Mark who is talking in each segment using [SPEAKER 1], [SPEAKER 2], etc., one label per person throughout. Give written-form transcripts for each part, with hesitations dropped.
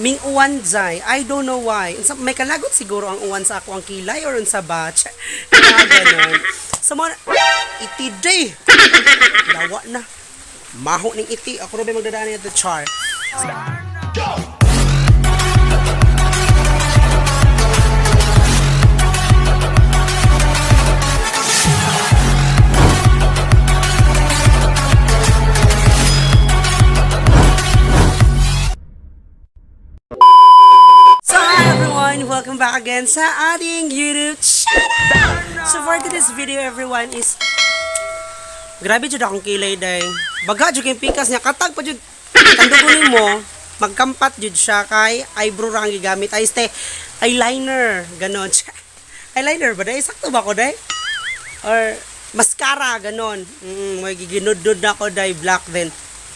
[SPEAKER 1] Ming uwan zay. I don't know why. Unsa, may kalagot siguro ang uwan sa ako ang kilay or unsa ba? Mga ganon. So mo iti day. Lawa na. Maho ning iti. Ako ra ba magdadaan niya the char. So hi everyone! Welcome back again sa ating YouTube channel! So for today's video everyone is grabe jud akong kilay day. Baga jud kay pikas niya katag pa jud. Tandugon mo magkampat jud siya kay eyebrow ra ang gigamit ay ste eyeliner ganon. Eyeliner ba day? Sakto ba ko day? Or mascara ganon. May giginudod na ako day black then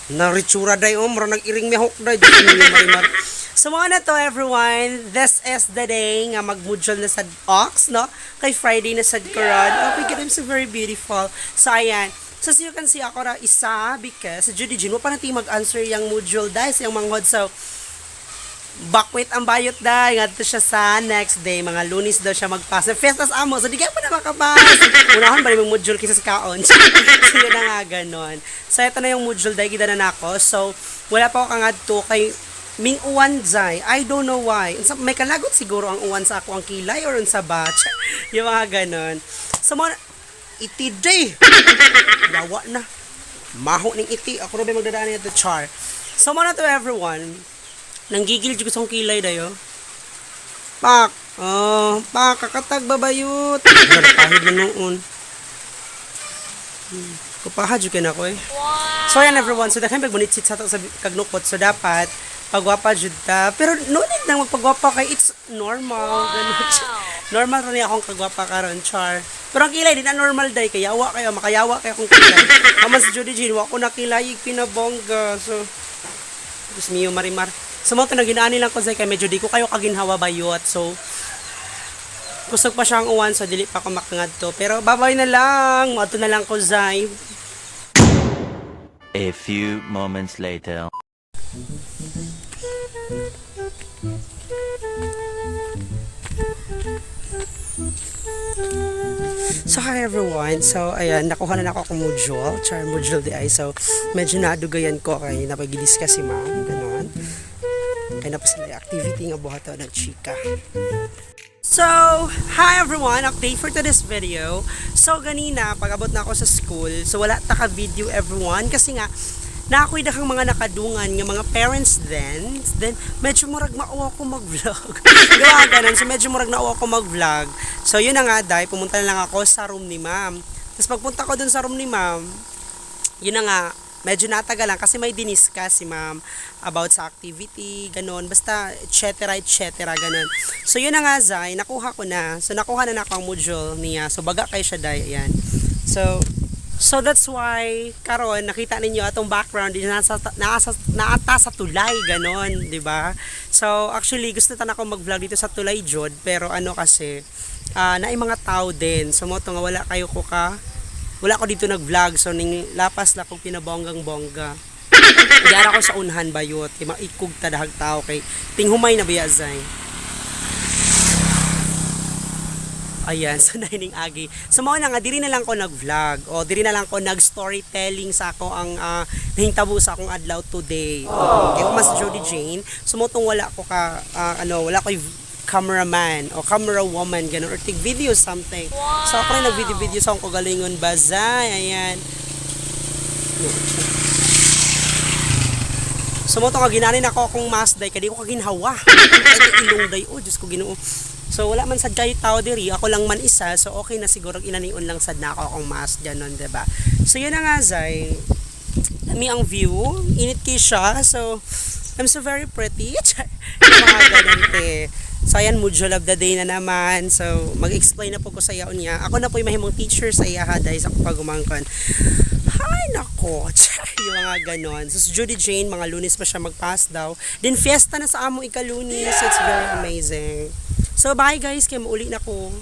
[SPEAKER 1] naritsura day oh mura nag-iring mihok day. Diyos mio, marimar. So mga na to everyone, this is the day nga mag-module na sa Ox, no? Kay Friday na sad karon. Oh my God, I'm so very beautiful. So ayan. So as you can see, ako ra isa because sa Judy Jean, wa pa natin mag-answer yung module dahil sa yung manghod. So, bakwit ang bayot dahil ngadto siya sa next day mga Lunes daw siya magpass na fiestas amo, so di kaya pa na makapass. Unahon ba yung module kaysa sa kaon. So yun na nga ganon. So ito na yung module dahil gida na nako. So wala pa ako kangadto kay ming uwan zay. I don't know why. Unsa, may kalagot siguro ang uwan sa ako ang kilay or unsa ba? Yung mga ganon. So mo iti day. Lawa na. Maho ning iti. Ako ra ba magdadaan niya the char. So mo na to everyone, nanggigil jud ko sa akong kilay dayo. Pak. Oh, pak kakatag babayot. Pahid na noon. Kupaha jud kay nako eh. So ayan everyone, so daghan pag munitsit sa to sa kagnukot. So dapat pagwapa jud ta. Pero no need nang magpagwapa kay it's normal. Ganun. Normal ra niya akong kagwapa karon, char. Pero ang kilay di na normal day kay yawa kayo, makayawa kayo akong kilay. Aman si Judy Jean, wa ko nakilay pinabongga. So Diyos mio, marimar. So mo to na ginaani lang ko sa kay medyo di ko kayo kaginhawa bayot. So kusog pa siyang uwan so dili pa ako makangadto. Pero babay na lang. Moadto na lang ko zay.
[SPEAKER 2] A few moments later.
[SPEAKER 1] So hi everyone. So ayan, nakuha na nako akong module, char module di ay. So medyo nadugayan ko kay napagilis kasi ma'am, ganon. Kay na pa sila activity nga buhato ng chika. So, hi everyone! Update for today's video. So, ganina, pag-abot na ako sa school, so wala ta ka video everyone kasi nga, naakoy na kang mga nakadungan nga mga parents then, then medyo murag mauwa ko mag-vlog. Gawa ganun, so medyo murag nauwa ko mag-vlog. So, yun na nga, dahil pumunta na lang ako sa room ni ma'am. Tapos pagpunta ko dun sa room ni ma'am, yun na nga, medyo natagal lang kasi may diniscuss si ma'am about sa activity, ganun, basta et cetera, et cetera, ganun. So yun na nga, Zay, nakuha ko na. So nakuha na nako ang module niya. So baga kay siya, day, ayan. So that's why karon nakita ninyo atong background din nasa nasa naata sa tulay ganon, 'di ba? So actually gusto ta na ako mag-vlog dito sa tulay jud, pero ano kasi naay mga tao din. So mo to nga wala kayo ko ka wala ko dito nag-vlog, so ning lapas na kong pinabonggang bongga. Yara ko sa unhan bayot, kay maikog ta dahag tao kay tinghumay na biya zay. Ayan, so naining agi. So mao na nga diri na lang ko nag-vlog o diri na lang ko nag-storytelling sa ako ang nahintabo sa akong adlaw today. Oo. Kay mas Jody Jane, so mo tong wala ko ka ano, wala ko cameraman o camera woman ganun or take video something. So ako rin nag-video video sa akong kagalingon bazay. Ayan. So mo to nga ginanin ako akong mask day kay di ko kaginhawa. Ay ilong day oh Diyos ko Ginoo. So wala man sad kayo tao diri, ako lang man isa, so okay na siguro inanion lang sad na ako akong mask ganon, 'di ba? So yun na nga zay. Lami ang view, init kay siya. So I'm so very pretty. Yung mga ganun, te. So ayan, module of the day na naman. So mag-explain na po ko sa iyo niya. Ako na po yung mahimong teacher sa iya ha dahil sa pagumangkon. Hay nako, yung mga ganon. So si Judy Jane, mga Lunes pa siya mag-pass daw. Then fiesta na sa among ikalunes. So it's very amazing. So bye guys, kay mauli na ko.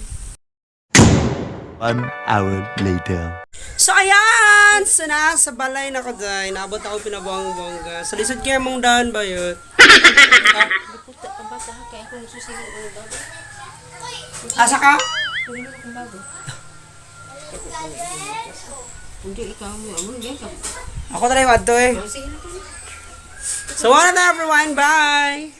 [SPEAKER 2] 1 hour later.
[SPEAKER 1] So ayan! So nasa balay na ko day. Naabot ako pinabongga-bongga. So lisod kaya mong daan ba yun? Ah,
[SPEAKER 3] Kaya akong susi ng bago.
[SPEAKER 1] Asa ka?
[SPEAKER 3] Hindi na akong bago. Hindi ikaw mo. Amo hindi ka.
[SPEAKER 1] Ako try wadto eh.
[SPEAKER 3] Sige na.
[SPEAKER 1] So, wala na, everyone. Bye!